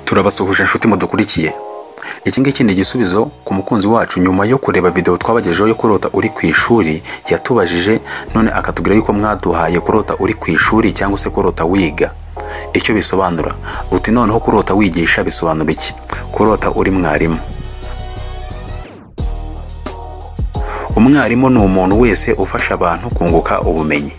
Turabasuhuje inshuti mudukurikiye. Iki ngiki ni igisubizo ku mukunzi wacu nyuma yo kureba video twabagejejeho yo kurota uri ku ishuri. Yatubajije none akatubwira yuko mwaduhaye kurota uri ku ishuri cyangwa se kurota wiga, icyo bisobanura. Uti noneho kurota wigisha bisobanura iki? Kurota uri mwarimu. Umwarimu ni umuntu wese ufasha abantu kunguka ubumenyi.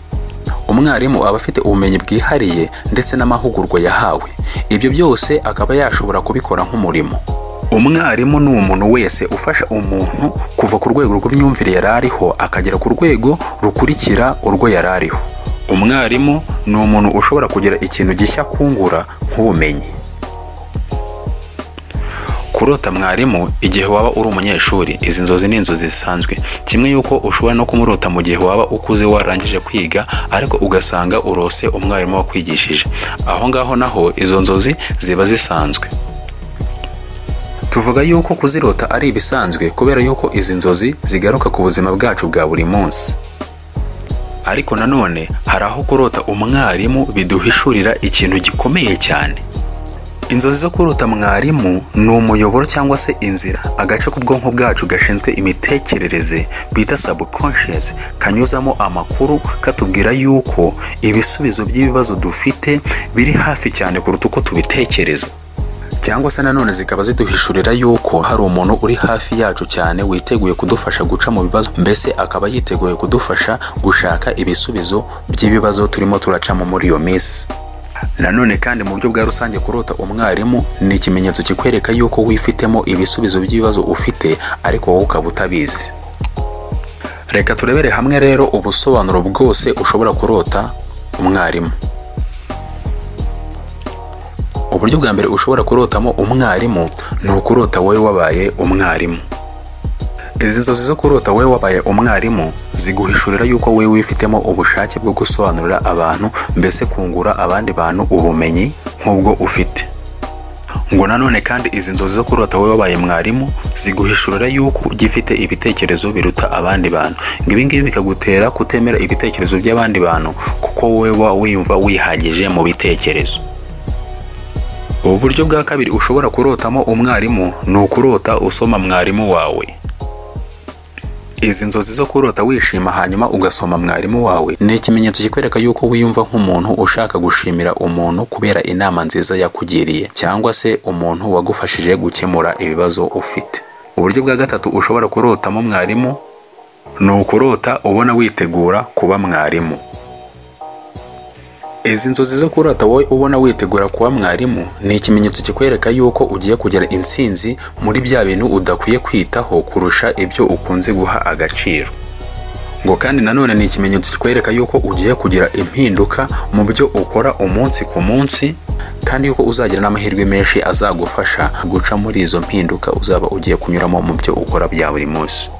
Umwarimu aba afite ubumenyi bwihariye ndetse n'amahugurwa yahawe. Ibyo byose akaba yashobora kubikora nk'umurimo. Umwarimu ni umuntu wese ufasha umuntu kuva ku rwego rw'imyumvire yari ariho akagera ku rwego rukurikira urwo yari ariho. Umwarimu ni umuntu ushobora kugira ikintu gishya kungura nk'ubumenyi. Kurota mwarimu igihe waba uri umunyeshuri, izi nzozi ni inzozi zisanzwe. Kimwe yuko ushobora no kumurota mu gihe waba ukuze warangije kwiga, ariko ugasanga urose umwarimu wakwigishije. Aho ngaho naho izo nzozi ziba zisanzwe. Tuvuga yuko kuzirota ari ibisanzwe kubera yuko izi nzozi zigaruka ku buzima bwacu bwa buri munsi. Ariko nanone hari aho kurota umwarimu biduhishurira ikintu gikomeye cyane. Inzozi zo kurota mwarimu ni umuyoboro cyangwa se inzira agace k'ubwonko bwacu gashinzwe imitekerereze bita subconscious kanyuzamo amakuru katubwira yuko ibisubizo by'ibibazo dufite biri hafi cyane kuruta uko tubitekereza. Cyangwa se nanone zikaba ziduhishurira yuko hari umuntu uri hafi yacu cyane witeguye kudufasha guca mu bibazo, mbese akaba yiteguye kudufasha gushaka ibisubizo by'ibibazo turimo turacamo muri iyo minsi. Nanone kandi mu buryo bwa rusange kurota umwarimu ni ikimenyetso kikwereka yuko wifitemo ibisubizo by'ibibazo ufite ariko wowe ukaba utabizi. Reka turebere hamwe rero ubusobanuro bwose ushobora kurota umwarimu. Uburyo bwa mbere ushobora kurotamo umwarimu ni ukurota wowe wabaye umwarimu. Izi nzozi zo kurota wowe wabaye umwarimu ziguhishurira yuko wowe wifitemo ubushake bwo gusobanurira abantu, mbese kungura abandi bantu ubumenyi nk'ubwo ufite. Ngo nanone kandi izi nzozi zo kurota wowe wabaye mwarimu ziguhishurira yuko ugifite ibitekerezo biruta abandi bantu. Ngo ibi ngibi bikagutera kutemera ibitekerezo by'abandi bantu kuko wowe wiyumva wihagije mu bitekerezo. Ubu buryo bwa kabiri ushobora kurotamo umwarimu ni ukurota usoma mwarimu wawe. Izi nzozi zo kurota wishima hanyuma ugasoma mwarimu wawe ni ikimenyetso kikwereka yuko wiyumva nk'umuntu ushaka gushimira umuntu kubera inama nziza yakugiriye cyangwa se umuntu wagufashije gukemura ibibazo ufite. Uburyo bwa gatatu ushobora kurotamo mwarimu ni ukurota ubona witegura kuba mwarimu. Izi nzozi zo kurota wowe ubona witegura kuba mwarimu ni ikimenyetso kikwereka yuko ugiye kugira intsinzi muri bya bintu udakwiye kwitaho kurusha ibyo ukunze guha agaciro. Ngo kandi nanone ni ikimenyetso kikwereka yuko ugiye kugira impinduka mu byo ukora umunsi ku munsi, kandi yuko uzagira n'amahirwe menshi azagufasha guca muri izo mpinduka uzaba ugiye kunyuramo mu byo ukora bya buri munsi.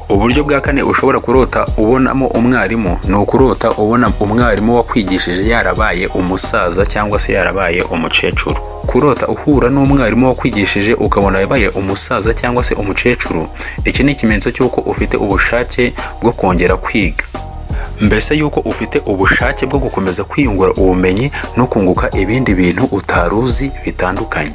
Uburyo bwa kane ushobora kurota ubonamo umwarimu ni ukurota ubona umwarimu wakwigishije yarabaye umusaza cyangwa se yarabaye umukecuru. Kurota uhura n'umwarimu wakwigishije ukabona yabaye umusaza cyangwa se umukecuru, iki ni ikimenyetso cy'uko ufite ubushake bwo kongera kwiga. Mbese yuko ufite ubushake bwo gukomeza kwiyungura ubumenyi no kunguka ibindi bintu utaruzi bitandukanye.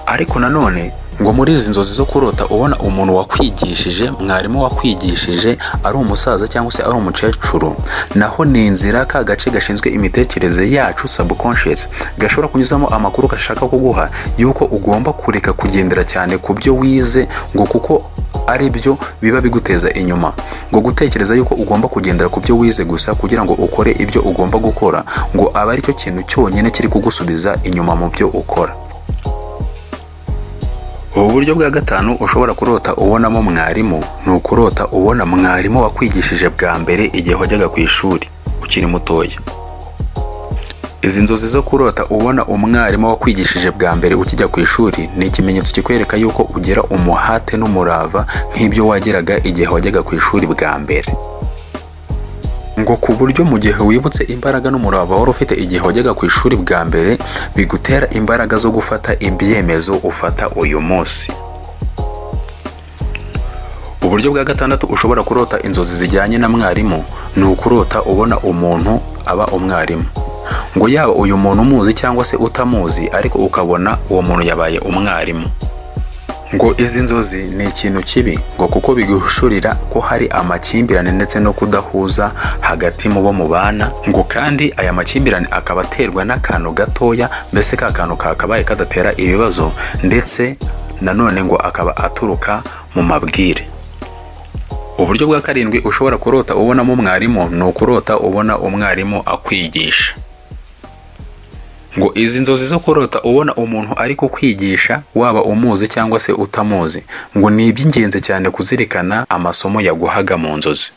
Ariko nanone ngo muri izi nzozi zo kurota ubona umuntu wakwigishije, mwarimu wakwigishije ari umusaza cyangwa se ari umukecuru, naho ni inzira ka gace gashinzwe imitekerereze yacu subconscious gashobora kunyuzamo amakuru gashaka kuguha yuko ugomba kureka kugendera cyane ku byo wize ngo kuko ari byo biba biguteza inyuma. Ngo gutekereza yuko ugomba kugendera ku byo wize gusa kugira ngo ukore ibyo ugomba gukora ngo aba aricyo kintu cyonyine kiri kugusubiza inyuma mu byo ukora. Ubu buryo bwa gatanu ushobora kurota ubonamo mwarimu ni ukurota ubona mwarimu wakwigishije bwa mbere igihe wajyaga ku ishuri ukiri mutoya. Izi nzozi zo kurota ubona umwarimu wakwigishije bwa mbere ukijya ku ishuri ni ikimenyetso kikwereka yuko ugira umuhate n'umurava nk'ibyo wagiraga igihe wajyaga ku ishuri bwa mbere. Ngo ku buryo mu gihe wibutse imbaraga n'umurava wari ufite igihe wajyaga ku ishuri bwa mbere bigutera imbaraga zo gufata ibyemezo ufata uyu munsi. Uburyo bwa gatandatu ushobora kurota inzozi zijyanye na mwarimu ni ukurota ubona umuntu aba umwarimu. Ngo yaba uyu muntu umuzi cyangwa se utamuzi, ariko ukabona uwo muntu yabaye umwarimu. Ngo izi nzozi ni ikintu kibi, ngo kuko biguhishurira ko hari amakimbirane ndetse no kudahuza hagati mu bo mubana, ngo kandi aya makimbirane akaba aterwa n'akantu gatoya, mbese ka kantu kakabaye kadatera ibibazo, ndetse nanone ngo akaba aturuka mu mabwire. Uburyo bwa karindwi ushobora kurota ubonamo umwarimu ni ukurota ubona umwarimu akwigisha. Ngo izi nzozi zo kurota ubona umuntu ari kukwigisha, waba umuzi cyangwa se utamuzi, ngo ni iby'ingenzi cyane kuzirikana amasomo yaguhaga mu nzozi.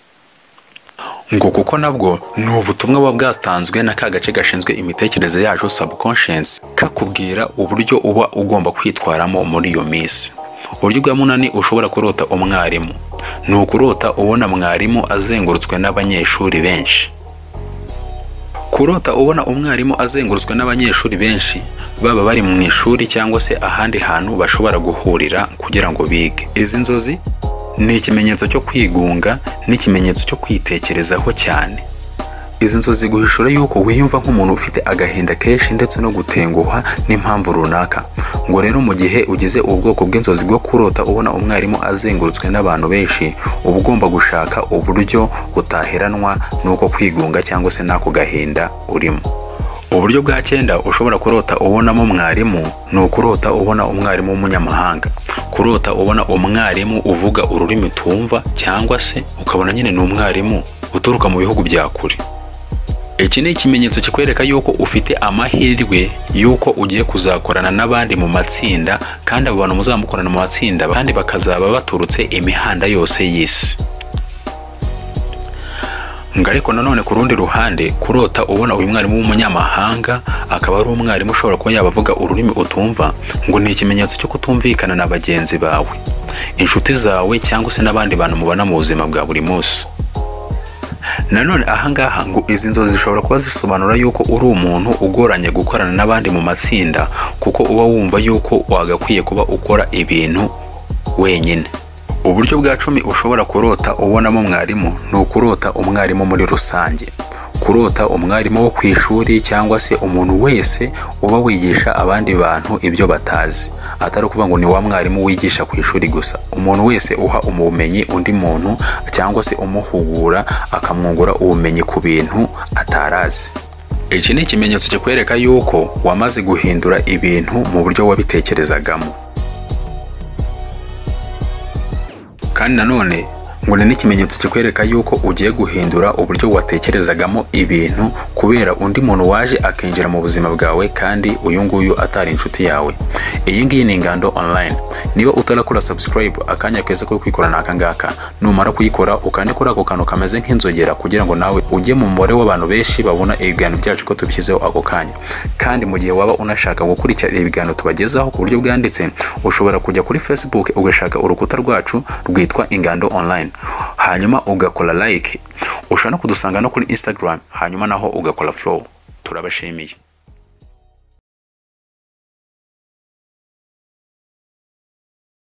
Ngo kuko nabwo ni ubutumwa buba bwatanzwe na ka gace gashinzwe imitekerereze yacu subconscious, kakubwira uburyo uba ugomba kwitwaramo muri iyo minsi. Uburyo bwa munani ushobora kurota umwarimu ni ukurota ubona mwarimu azengurutswe n'abanyeshuri benshi. Kurota ubona umwarimu azengurutswe n'abanyeshuri benshi, baba bari mu ishuri cyangwa se ahandi hantu bashobora guhurira kugira ngo bige. Izi nzozi ni ikimenyetso cyo kwigunga n'ikimenyetso cyo kwitekerezaho cyane. Izi nzozi guhishura yuko wiyumva nk'umuntu ufite agahinda kenshi ndetse no gutenguhwa n'impamvu runaka. Ngo rero mu gihe ugize ubwoko bw'inzozi bwo kurota ubona umwarimu azengurutswe n'abantu benshi, uba ugomba gushaka uburyo utaheranwa n'uko kwigunga cyangwa se n'ako gahinda urimo. Uburyo bwa cyenda ushobora kurota ubonamo mwarimu ni ukurota ubona umwarimu w'umunyamahanga. Kurota ubona umwarimu uvuga ururimi tumva, cyangwa se ukabona nyine ni umwarimu uturuka mu bihugu bya kure. Iki ni ikimenyetso kikwereka yuko ufite amahirwe yuko ugiye kuzakorana n'abandi mu matsinda, kandi abo bantu muzamukorana mu matsinda kandi bakazaba baturutse imihanda yose y'isi. Ngo ariko nanone ku rundi ruhande, kurota ubona uyu mwarimu w'umunyamahanga akaba ari umwarimu ushobora kuba yabavuga ururimi utumva, ngo ni ikimenyetso cyo kutumvikana na bagenzi bawe, inshuti zawe cyangwa se n'abandi bantu mubana mu buzima bwa buri munsi. Nanone ahangaha ngo izi nzozi zishobora kuba zisobanura yuko uri umuntu ugoranye gukorana n'abandi mu matsinda, kuko uba wumva yuko wagakwiye kuba ukora ibintu wenyine. Uburyo bwa 10 ushobora kurota ubonamo mwarimu ni ukurota umwarimu muri rusange. Kurota umwarimu wo ku ishuri cyangwa se umuntu wese uba wigisha abandi bantu ibyo batazi, atari ukuvuga ngo ni wa mwarimu wigisha ku ishuri gusa. Umuntu wese uha ubumenyi undi muntu cyangwa se umuhugura akamwungura ubumenyi ku bintu atarazi. Iki ni ikimenyetso kikwereka yuko wamaze guhindura ibintu mu buryo wabitekerezagamo. Kandi nanone ngo ni n'ikimenyetso kikwereka yuko ugiye guhindura uburyo watekerezagamo ibintu kubera undi muntu waje akinjira mu buzima bwawe, kandi uyu nguyu atari inshuti yawe. Iyi ngiyi ni Ingando Online. Niba utarakora subscribe, akanya keza ko kwikora naka ngaka. Numara kuyikora ukande kuri ako kantu kameze nk'inzogera kugira ngo nawe ujye mu mubare w'abantu benshi babona ibiganiro byacu ko tubishyizeho ako kanya. Kandi mu gihe waba unashaka gukurikira ibiganiro tubagezaho ku buryo bwanditse, ushobora kujya kuri Facebook ugashaka urukuta rwacu rwitwa Ingando Online, hanyuma ugakora like. Ushobora no kudusanga no kuri Instagram, hanyuma naho ugakora follow. Turabashimiye.